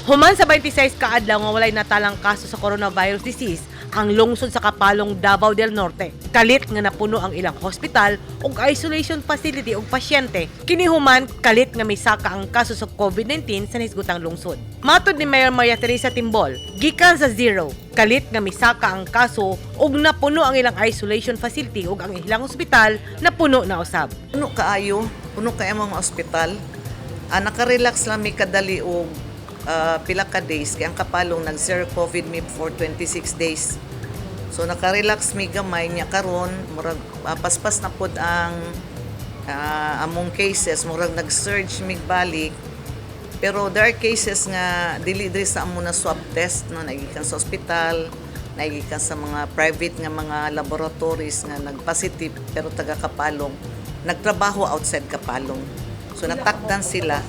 Human sa 26 ka adlaw nga walay natalang kaso sa coronavirus disease ang lungsod sa Kapalong, Davao del Norte. Kalit nga napuno ang ilang hospital ug isolation facility og pasyente. Kini human kalit nga misaka ang kaso sa COVID-19 sa nahisgutang lungsod. Matod ni Mayor Maria Teresa Timbol, gikan sa zero, kalit nga misaka ang kaso ug napuno ang ilang isolation facility ug ang ilang ospital napuno na usab. Puno kaayo, puno kaayo mga ospital. Nakarelax lang mi kadali og pila ka days kay ang Kapalong nag zero COVID mi for 26 days. So nakarelax mi gamay niya, karon murag paspas na pod ang among cases, murag nag-surge mig balik. Pero there are cases nga dili diri sa amo na swab test, no, nagikan sa ospital, nagikan sa mga private nga mga laboratories nga nag-positive pero taga Kapalong, nagtrabaho outside Kapalong. So natakdan sila.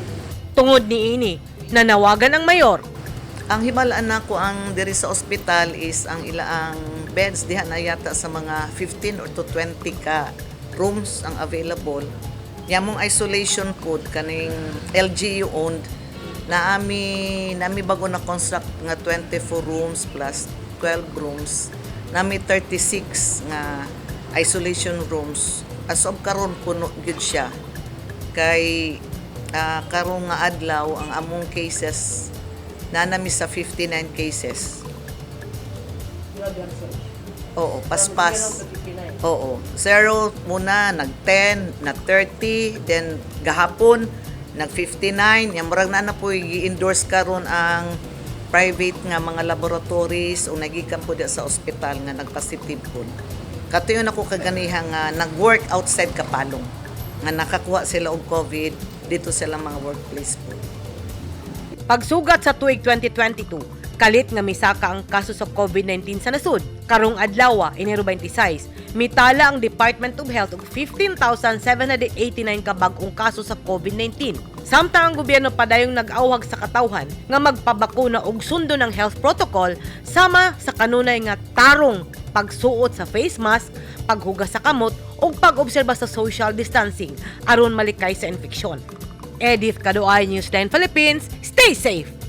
Tungod niini, nanawagan ang mayor. Ang hibalaan nako, ang diri sa ospital is ang ilaang beds diha na yata sa mga 15 or to 20 ka rooms ang available. Yamong isolation pod kaning LGU owned na ami nami bago na construct nga 24 rooms plus 12 rooms, nami 36 nga isolation rooms. As of karon puno gyud siya kay karong nga adlaw ang among cases naa nami sa 59 cases. Oo, paspas. Oo. Zero muna, nag-10, nag-30, then gahapon, nag-59. Yang murag na na po i-endorse karon ang private nga mga laboratories o nagikan po sa ospital nga nag-positive po. Katuyon ako kaganiha nga nag-work outside Kapalong nga nakakuha sila og COVID dito sila mga workplace po. Pagsugat sa tuig 2022, kalit nga misaka ang kaso sa COVID-19 sa nasud. Karong adlaw, Enero 26, mitala ang Department of Health og 15,789 ka bag-ong kaso sa COVID-19. Samtang ang gobyerno padayong nag-awhag sa katawhan nga magpabakuna og sundon ng health protocol sama sa kanunay nga tarong pagsuot sa face mask, paghugas sa kamot ug pag-obserba sa social distancing aron malikay sa infeksyon. Edith Kadoay, News 9 Philippines. Stay safe!